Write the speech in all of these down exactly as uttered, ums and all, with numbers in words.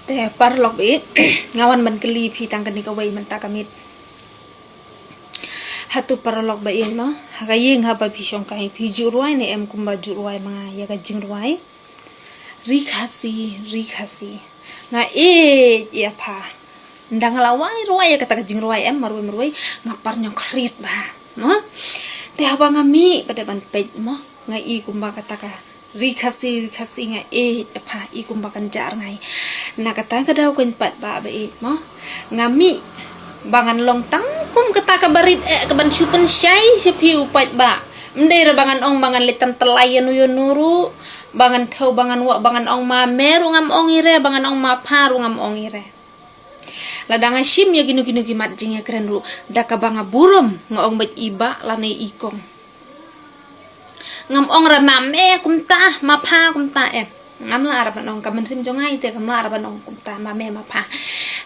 Te paralok baieit, nga wan ban kylli phi tang kane kawei mynta ka miet. Hato paralok baieit mo, ha ka ïing haba phi shong kai phi ju rwai ne em kumba ju rwai ma nga ïa ka jingrwai Ri Khasi, Ri Khasi? Nga ïeit ïa pha. Nda nga la wai rwai ïa kata ka jingrwai em marwei marwei, nga par ñiewkhriat bha mo. Te haba nga mih pat ban peit mo, nga i kumba kata ka Ri Khasi, Ri Khasi, nga ïeit ïa pha, i kumba kan jar ngai. Na kata ka daw kan pat ba baieit mo, nga mih ba ngan long tang kum kata ka barit eh ka ban shu pynshai sha phi u paidbah. Ym dei re ba ngan ong ba ngan leit tam tyllai ïano ïano ruh, ba ngan thew, ba ngan wah, ba ngan ong ma me ruh ngam ong i re, ba ngan ong ma pha ruh ngam ong i re. Lada nga shim ïa kino kino ki mat jingïakren ruh, da kaba nga burom nga ong beit i bah lane i kong. Ngam ong re ma me kumta, ma pha kumta em. Ngam lah re ban ong, ka mynsiem jong nga ite kam lah re ban ong kumta ma me ma pha.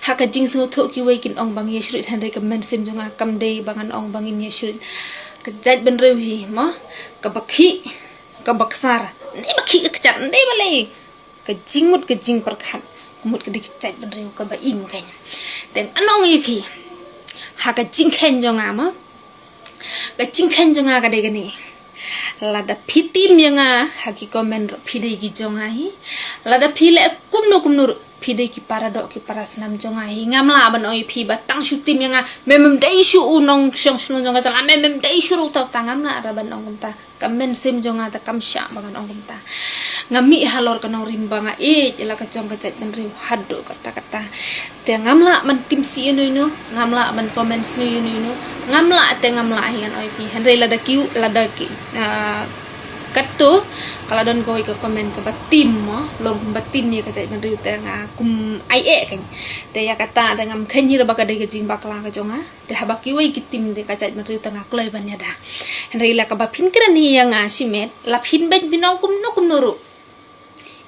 Ha ka jingsngewthuh kiwei kin ong ba ngi ïashruid, hynrei ka mynsiem jong nga kam dei ba ngan ong ba ngin ïashruid. Ka jaitbynriew hi mo, kaba khih, kaba ksar, ym dei ba khih ka kjat, ym dei balei. Ka jingmut ka jingpyrkhat, ka mut ka dei ka jaitbynriew kaba im kein. Te ngan ong ïa phi, ha ka jingkheiñ jong nga mo, ka jingkheiñ jong nga ka dei kane. Lada phi tim ïa nga ha ki comment ruh phi dei ki jong nga hi. Lada phi leh kumno kumno ruh phi dei ki para doh ki para snam jong nga hi. Ngam lah ban ong ïa phi ba tang shu tim ïa nga, me mem dei shuh u nongshong shnong jong ka jylla, me mem dei shuh ruh uta uta, ngam lah re ban ong kumta. Ka mynsiem jong nga te kam shah ba ngan ong kumta. Nga mih halor ka nongrim ba nga ïeit ïa la ka jong ka jaitbynriew haduh katta katta. Te ngam lah ban tim sih ïano ïano, ngam lah ban comment sniew ïano ïano, ngam lah te ngam lah hi ngan ong ïa phi. Hynrei lada ki, lada ki, ah, katto ka la don kawei ka comment kaba tim mo, long kumba tim ïa ka jaitbynriew te nga kum ai eh kein. Te ïa kata te ngam kheiñ hi re ba ka dei ka jingbakla ka jong nga. Te haba kiwei ki tim te ka jaitbynriew te nga kloi ban ïada. Hynrei la kaba phin kren hi ïa nga shimet, la phin beit phin ong kumno kumno ruh,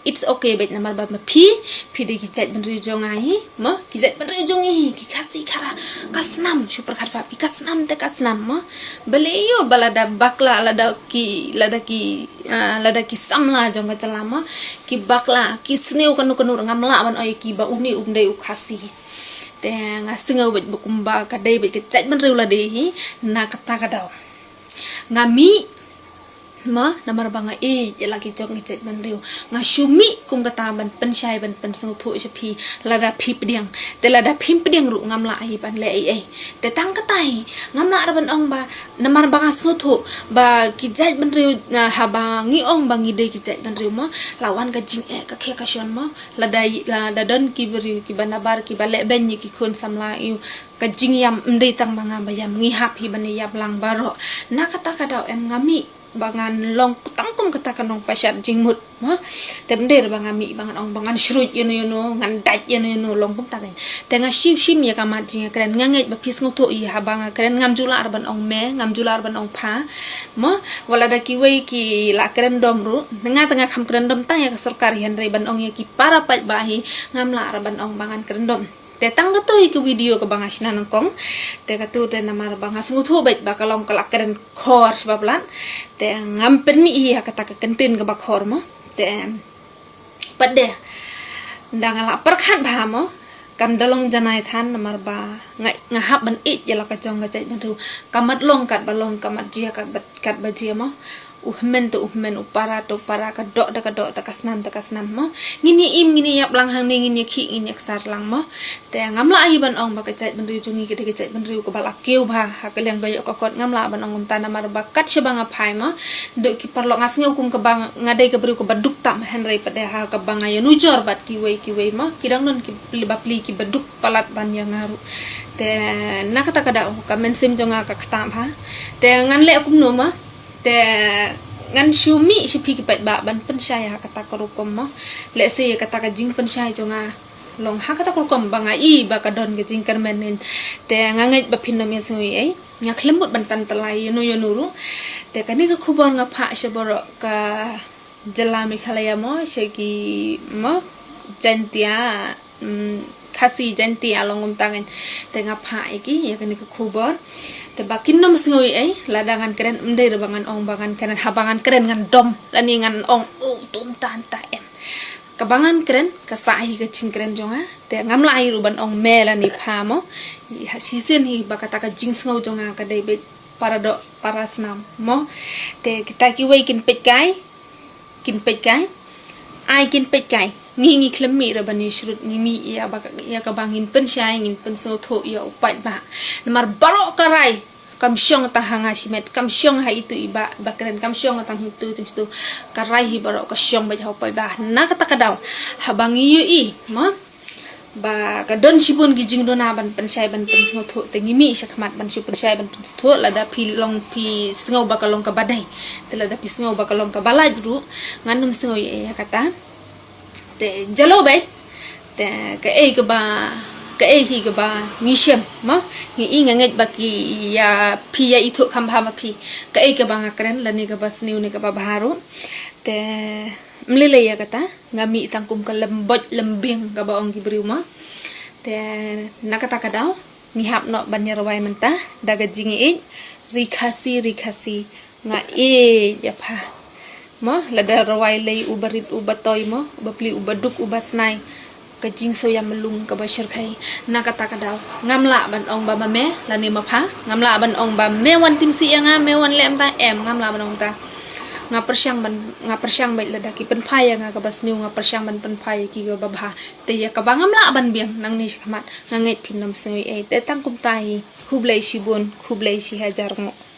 it's okay beit namar ba ma phi, phi dei ki jaitbynriew jong nga hi mo, ki jaitbynriew jong ngi hi, ki Khasi Khara. Ka snam, shu pyrkhat ba phi, ka snam te ka snam mo. Balei ïoh ba lada bakla, lada ki, lada ki, ah, lada ki samla jong ka jylla mo, ki bakla, ki sniew kano kano ruh, ngam lah ban ong ïa ki ba une um dei u Khasi. Te nga sngew beit ba kumba ka dei beit ka jaitbynriew lade hi. Na kata ka daw nga mih mo, namar ba nga ïeit ïa la ki jong ki jaitbynriew. Nga shu mih kum kata ban pynshai ban pynsngewthuh sha phi, lada phi pdiang. Te lada phim pdiang ruh ngam lah hi ban leh ei ei. Te tang kata hi, ngam lah re ban ong ba, namar ba nga sngewthuh ba ki jaitbynriew, ah, haba ngi ong ba ngi dei ki jaitbynriew mo, la wan ka jingeh ka khia ka shon mo. Lada, lada don ki briew kiba nabar kiba leh beiñ ïa ki khun samla ïa u, ka jingïam ym dei tang ba nga ba ïam, ngi hap hi ban ïam lang baroh. Na kata ka daw em nga mih ba ngan long tang kum kata ka nongpashat jingmut mo. Te ym dei re ba nga mih ba ngan ong ba ngan shruid ïano ïano, ngan dait ïano ïano, long kumta kein. Te nga shu shim ïa ka mat jingïakren, nga ngeit ba phi sngewthuh ïa haba nga kren ngam ju lah re ban ong me, ngam ju lah re ban ong pha mo. Wat lada kiwei ki la kren dom ruh, nga te nga kham kren dom tang ïa ka sorkar hi, hynrei ban ong ïa ki para paidbah hi ngam lah re ban ong ba ngan kren dom. Te tang kato hi ka video kaba nga shna nyngkong. Te kato te namar ba nga sngewthuh beit ba ka long ka la kren khor shibab lad. Te ngam pynmih hi ha kata ka kyntien kaba khor mo. Te pat de, nda nga la pyrkhat bha mo, kam da long janai than namar ba nga, nga hap ban ïeit ïa la ka jong ka jaitbynriew. Ka mat long katba long, ka mat jia katba, katba jia mo. U hynmen te u hynmen, u para te u para, ka doh te ka doh, te ka snam te ka snam mo. Ngin ïa im, ngin ïa ïap lang hangne, ngin ïa khih, ngin ïa ksar lang mo. Te ngam lah hi ban ong ba ka jaitbynriew jong ngi ka dei ka jaitbynriew kaba la kiew bha ha ka liang ka ïoh ka kot, ngam lah ban ong kumta namar ba kat shaba nga phai mo. Dei ki paralok, nga sngew kum kaba nga dei ka briew kaba duk tam, hynrei pat de ha kaba nga ïanujor bad kiwei kiwei mo, ki dang don ki pli ba pli kiba duk palat ban ïa nga ruh. Te na kata ka daw ka mynsiem jong nga ka ktah bha. Te ngan leh kumno mo. Te ngan shu mih sha phi ki paidbah ban pynshai ha kata ka rukom mo. Lehse kata ka jingpynshai jong nga long ha kata ka rukom ba nga i ba ka don ka jingkyrmen nin. Te nga ngeit ba phin nym ïasngew ei ei. Nga khlem mut ban tan tyllai ïano ïano ruh. Te kane ka khubor nga phah sha baroh ka jylla Meghalaya mo, sha ki mo Jaintia, mm, Khasi Jaintia long kumta kein. Te nga phah ïa ki ïa kane ka khubor. Te ba kin nym sngew ei ei, lada ngan kren ym dei re ba ngan ong ba ngan kren, haba ngan kren ngan dom lane ngan ong, oh, tum tan ta em. kaba ngan kren ka sah hi ka jingkren jong nga. Te ngam lah hi ruh ban ong me lane pha mo. Shisien hi ba kata ka jingsngew jong nga ka dei beit para doh para snam mo. Te kita kiwei kin peit kai, kin peit kai. Ai kin peit kai. Ngi ngi khlem mih ruh ban ïashrut, ngi mih ïa ba, ïa kaba ngin pynshai, ngin pynsngewthuh ïa u paidbah. Namar baroh ka rai kam shong tang ha nga shimet, kam shong ha itu i bah ba kren, kam shong tang ha itu, itu, itu. Ka rai hi baroh ka shong beit ha u paidbah. Na kata ka daw, haba ngi ïohi mo ba ka don shibun ki jingduna ban pynshai ban pynsngewthuh, te ngi mih shakhmat ban shu pynshai ban pynsngewthuh. Lada phi long phi sngew ba ka long kaba dei, te lada phi sngew ba ka long kaba lait ruh, ngan ym sngew ïa kata. Te jalo beit. Te kaei kaba, kaei hi kaba ngi shem mo, ngi i, nga ngeit ba ki ïa phi ïa ithuh kham bha ma phi kaei kaba nga kren lane kaba sniew ne kaba bha ruh. Te ym lei lei ïa kata, nga mih tang kum ka lembot lembing kaba ong ki briew mo. Te na kata ka daw ngi hap noh ban ïa rwai mynta da ka jingïeit. Ri Khasi, ri Khasi, nga ïeit ïa pha mo. Lada rwai lei uba rit uba toi mo, uba pli uba duk uba snai, ka jingsngewïam lung kaba shyrkhei. Na kata ka daw ngam lah ban ong ba ma me lane ma pha, ngam lah ban ong ba me wan tim sih ïa nga, me wan leh mynta, em, ngam lah ban ong ta. Nga pyrshang ban, nga pyrshang beit lada ki pynphai ïa nga kaba sniew, nga pyrshang ban pynphai ïa ki kaba bha. Te ïa kaba ngam lah ban biang nangne shakhmat, nga ngeit phin ym sngew ei. Te tang kumta hi, khublei shibun, khublei shi hajar nguh.